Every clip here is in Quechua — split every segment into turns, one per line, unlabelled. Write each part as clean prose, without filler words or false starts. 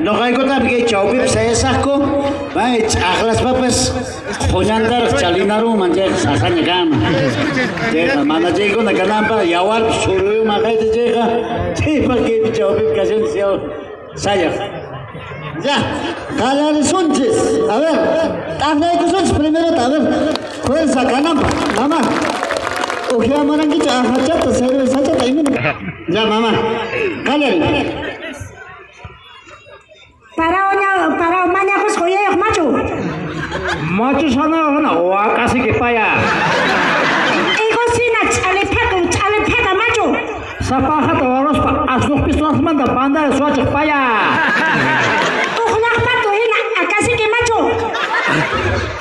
Noqaykutapi kay chawpipi sayasaqku, may ch'aqlaspapas quñantaraq chalinarunman chayqa sasaña kanman. Chayqa mana chaykuna kananpaq yawarpis suruyuman qayta chayqa chaypaq kaypi chawpipi kashanchis sayaq.
Ya, qallarisunchis. A ver, t'aqlaykusunchis primero, a ver, fuerza kananpaq, mamá. Ujiamurankichu ajachata, cervezachata, imina. Ya, mamá, qallari.
Parao mañakusqa uyayuq machu.
Machu sanahuna wakasiki paya.
Igosina ch'alipaka machu.
Sapajata waruspa asnuqpis wasmanta bandera suwachiq paya.
Uqllaqpatu hina akasiki machu.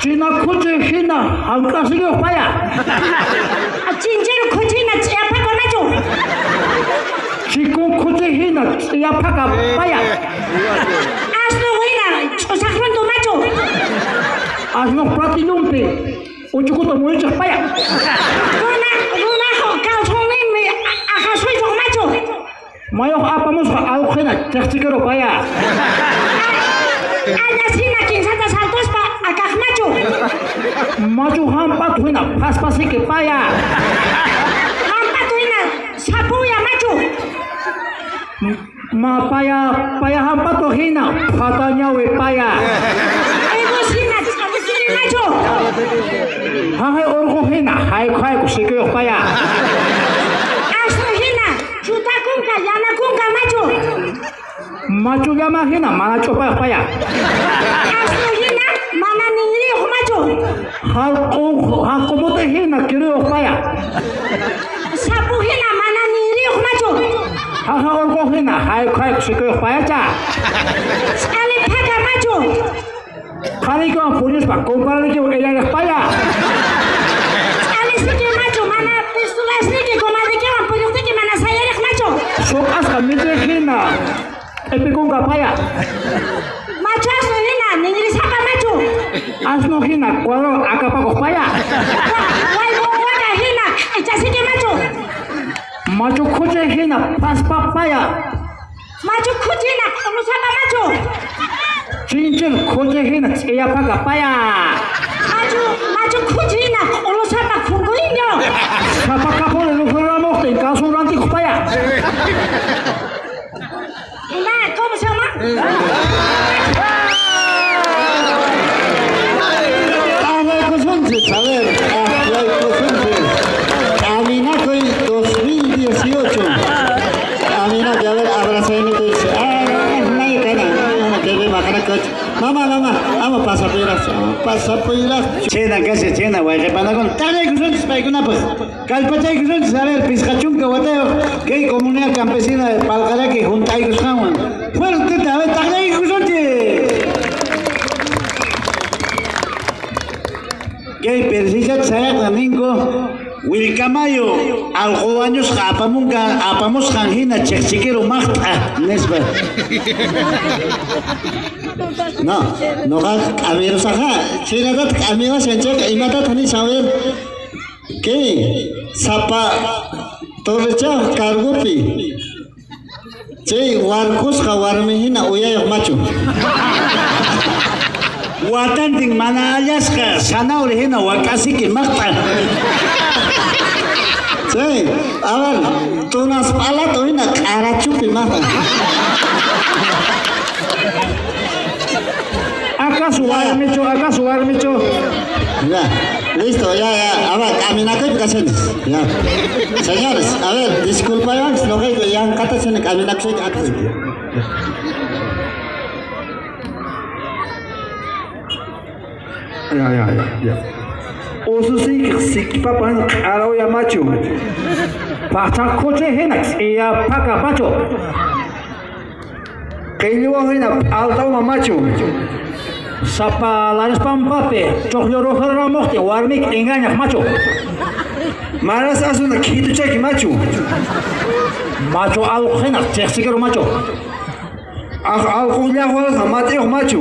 China khuchi hina hank'asikiyuq paya.
Chinchiru khuchi hina ch'iyapaka machu.
Chikun khuchi hina ch'iyapaka paya.
Asnu hina ch'usaqruntu machu.
Asnuq platilunpi uchukuta muyuchiq paya.
Runaq kawsayninmi aqasuykuq machu.
Mayuq apamusqa allqu hina chiqchikiru paya.
Añas hina kinsata saltuspa akaq machu.
Machu hamp'atu hina phaspasiki paya.
Hamp'atu hina sapuya machu.
Ma paya paya hamp'atu hina phatañawi paya.
Igus hina ch'alikiri machu.
Haqay urqu hina hayku hayku sikiyuq paya.
Asnu hina chutakunka yanakunka machu.
Machu llama hina mana ch'upayuq paya.
Asnu hina mana ninriyuq machu.
Harq'umuti hina kiruyuq paya.
Sapu hina mana ninriyuq machu.
Haqa urqu hina hayku hayku sikiyuq payacha.
Ch'alipaka machu.
Qhariykiwan puñuspa kumparaykiwan illariq paya.
Ch'alisiki machu mana pistulasniki comadrikiwan puñuqtiki mana sayariq machu.
Suq'asqa michiq hina q'ipikunka paya.
Machu asnu hina ninrisapa machu.
Asnu hina cuadro akapakuq paya.
Wayq'uwaka hina q'ichasiki machu.
Machu khuchi hina phaspa paya.
Machu khuchi hina q'ulusapa machu.
Chinchil khuchi hina ch'iyapaka paya.
Machu khuchi hina q'ulusapa khunkurinyo.
Sapa kapuri rufuramuqtin kasun rantikuq paya.
Na, ¿cómo se llama?
T'aqlaykusunchis, a ver, t'aqlaykusunchis. K'aminakuy 2018. K'aminakuy, a ver, abrazayniku. Mamá, mamá, vamos pasapuyras.
Chena kasi chena wayqipanakuna taqlaykusunchis paykunapaq. Kallpachaykusunchis, a ver, pisqachunka watayuq kay comunidad campesina de Palqaraki junt'aykusqanwan. Fuerteta, a ver, taqlaykusunchis. Kay persillata sayaqta ninku Willkamayu allqu wañusqa apamusqan hina chiqchikiru maqt'a nispa.
No, noqa k'amirusaqqa chaynatataq k'amiwashan chayqa imatataq nishan, a ver. Kay sapa torrechaq cargopi chay warkusqa warmi hina uyayuq machu.
Watantin mana allasqa zanahoria hina wak'asiki maqt'a.
Chay, a ver, tunas p'alata hina q'arachupi maqt'a.
¿Acaso warmichu? ¿Acaso warmichu?
Ya, listo, ya, ya. A ver, k'aminakuypi kashanchis. Ya. Señores, a ver, disculpaywanchis noqayku yanqata chayna k'aminakushayki acaso.
Ya, ya, ya. Ususiykiq sikipapa hina q'arawya machu.
Paqcha khuchi hina ch'iyapaka machu.
Qilluwan hina p'altawma machu.
Sapa larispampapi chuqlluruqramuqtin warmiyki engañaq machu.
Maras asuna khituchaki machu.
Machu allqu hina chiqchikiru machu.
Allqu llaqwarasqa mat'iyuq machu.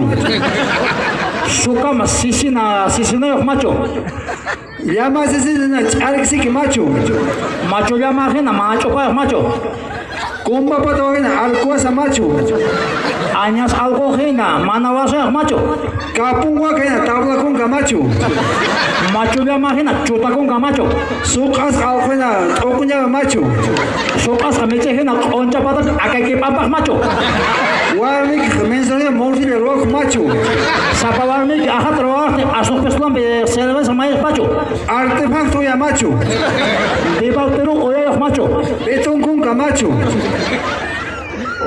Sukama sisinayuq machu.
Llama sisina ch'arksiki machu.
Machu llama hina mana ch'upayuq machu.
Kumbapata wahina arkuwasa machu.
Añas algo hina mana wasayuq machu.
Kapun waka hina tablakunka machu.
Machullama hina chutakunka machu.
Suqasqa allqu hina t'uquñaqa machu.
Suqasqa michiq hina q'unchapataqa akaykip'ampaq machu.
Warmiykiq menstruación morcilla ruwakuq machu.
Sapa warmiyki aqhata ruwaqtin asnuq pistolanpi cerveza mayuq machu.
Artefacto uya machu.
Viva Perú uyayuq machu.
Betón kunka machu.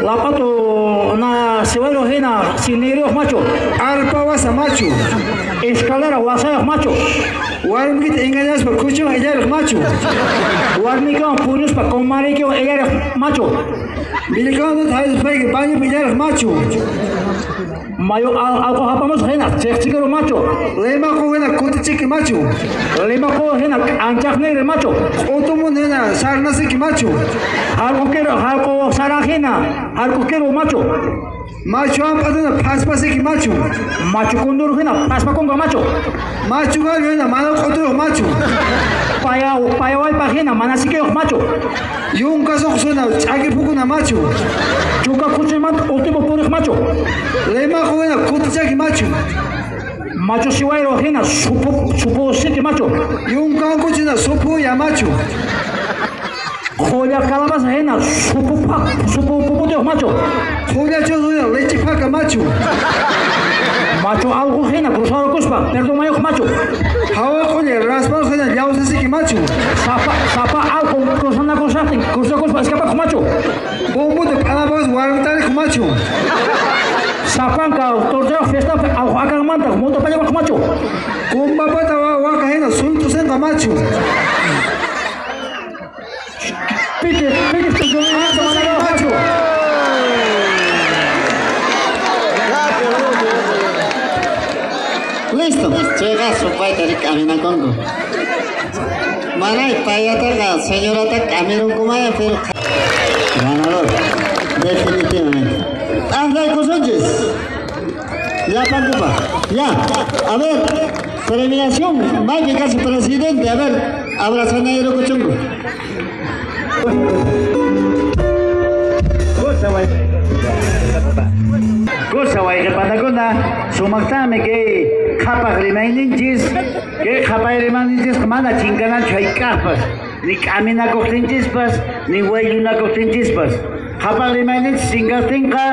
Lapato na siwayuq hina siniriyuq machu.
Arpa wasa machu.
Escalera wasayuq machu.
Warmikita engañaspa kuchuwan illariq machu.
Warmiykiwan puñuspa kumariykiwan illariq machu.
Millkawanata hayspayki bañupi illariq machu.
Mayu allqu hapamusqa hina chiqchikiru machu.
Limaqu hina kutichiki machu.
Limaqu hina k'anchaqniri machu.
Q'utumun hina sarnasiki machu.
Hark'ukiru hark'u sara hina hark'ukiru machu.
Machu hamp'atuna phaspasiki machu.
Machu kunduru hina phaspakunka machu.
Machu gallo hina mana q'utuyuq machu.
Payawallpa hina mana sikiyuq machu.
Yunka suqsuna ch'aki phukuna machu.
Chuka khuchimanta último puriq machu.
Limaqu hina kutichaki machu.
Machu siwayru hina supusiki machu.
Yunka unquchina supuya machu.
Qhulla calabaza hina supuputiyuq machu.
Qhulla chusu hina leche phaka machu.
Machu allqu hina cruzarakuspa perdomayuq machu.
Hawa q'ulla rasparuq hina llawsasiki machu.
Sapa allqu cruzanakushaqtin cruzakuspa escapakuq machu.
Bombuta p'anapakuspa warmitariq machu.
Sapanka tortayuq fiestapi allqu akanmanta multa pallakuq machu.
Kumbapata waka hina suyt'usinqa machu.
Piki machu.
Listo, chayqa supayta k'aminakunku. Manay payataqa señorata k'amirunkumaya pero ganador definitivamente. T'antaykusunchis. Llapankupa. Ya, a ver, premiación, maypi casi presidente, a ver, abrazanayrukuchunku.
Kusa wayqipatakuna sumaqtami kay qhapaq rimayninchis, kay qhapay rimayninchisqa mana chinkanachu hayk'aqpas, ni k'aminakuqtinchispas, ni wayllunakuqtinchispas. Qhapaq rimayninchis chinkaqtinqa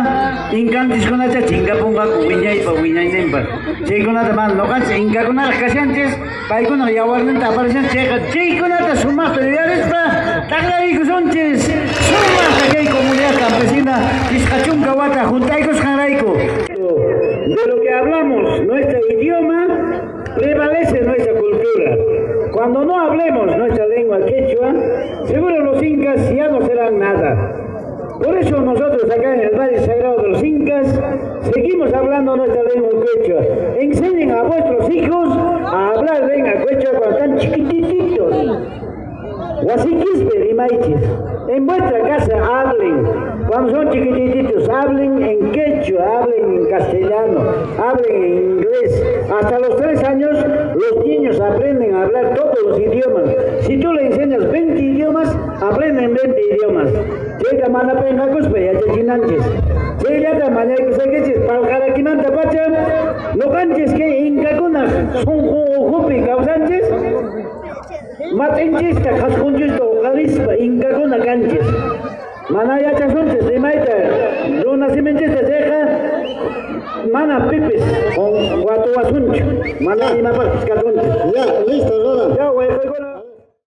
inkanchiskunacha chinkapunqaku wiñaypa wiñayninpa. Chaykunata mana nuqanchis inkakunaraq kashanchis, paykunaq yawarninta aparishanchis chayqa chaykunata sumaqta yuyarispa taqlariykusunchis. Sumaqta kay comunidad campesina 50 wata juntaykusqanrayku. De lo que hablamos, nuestro idioma, prevalece nuestra cultura. Cuando no hablemos nuestra lengua quechua, seguro los incas ya no serán nada. Por eso nosotros acá en el Valle Sagrado de los Incas seguimos hablando nuestra lengua quechua. Enseñen a vuestros hijos a hablar lengua quechua cuando están chiquititos. Wasiquispe rimaychis. En vuestra casa hablen. Cuando son chiquititos, hablen en quechua, hablen en castellano, hablen en inglés. Hasta los 3 años los niños aprenden a hablar todos los idiomas. Si tú le enseñas 20 idiomas, aprenden 20 idiomas. Chayta mana p'inqakuspa yachachinanchis. Chayllata mañaykusaykichis palqarakimanta pacha nuqanchis kay inkakunaq sunqu ukhupi kawsanchis. Mat'inchista qhasqunchista uqarispa inkakuna kanchis. Mana yachasunchis rimayta runa siminchista chayqa mana pipis watuwasunchu, mana imapaqpis kasunchis.
Ya, listo, Roda.
Ya, wayqaykuna.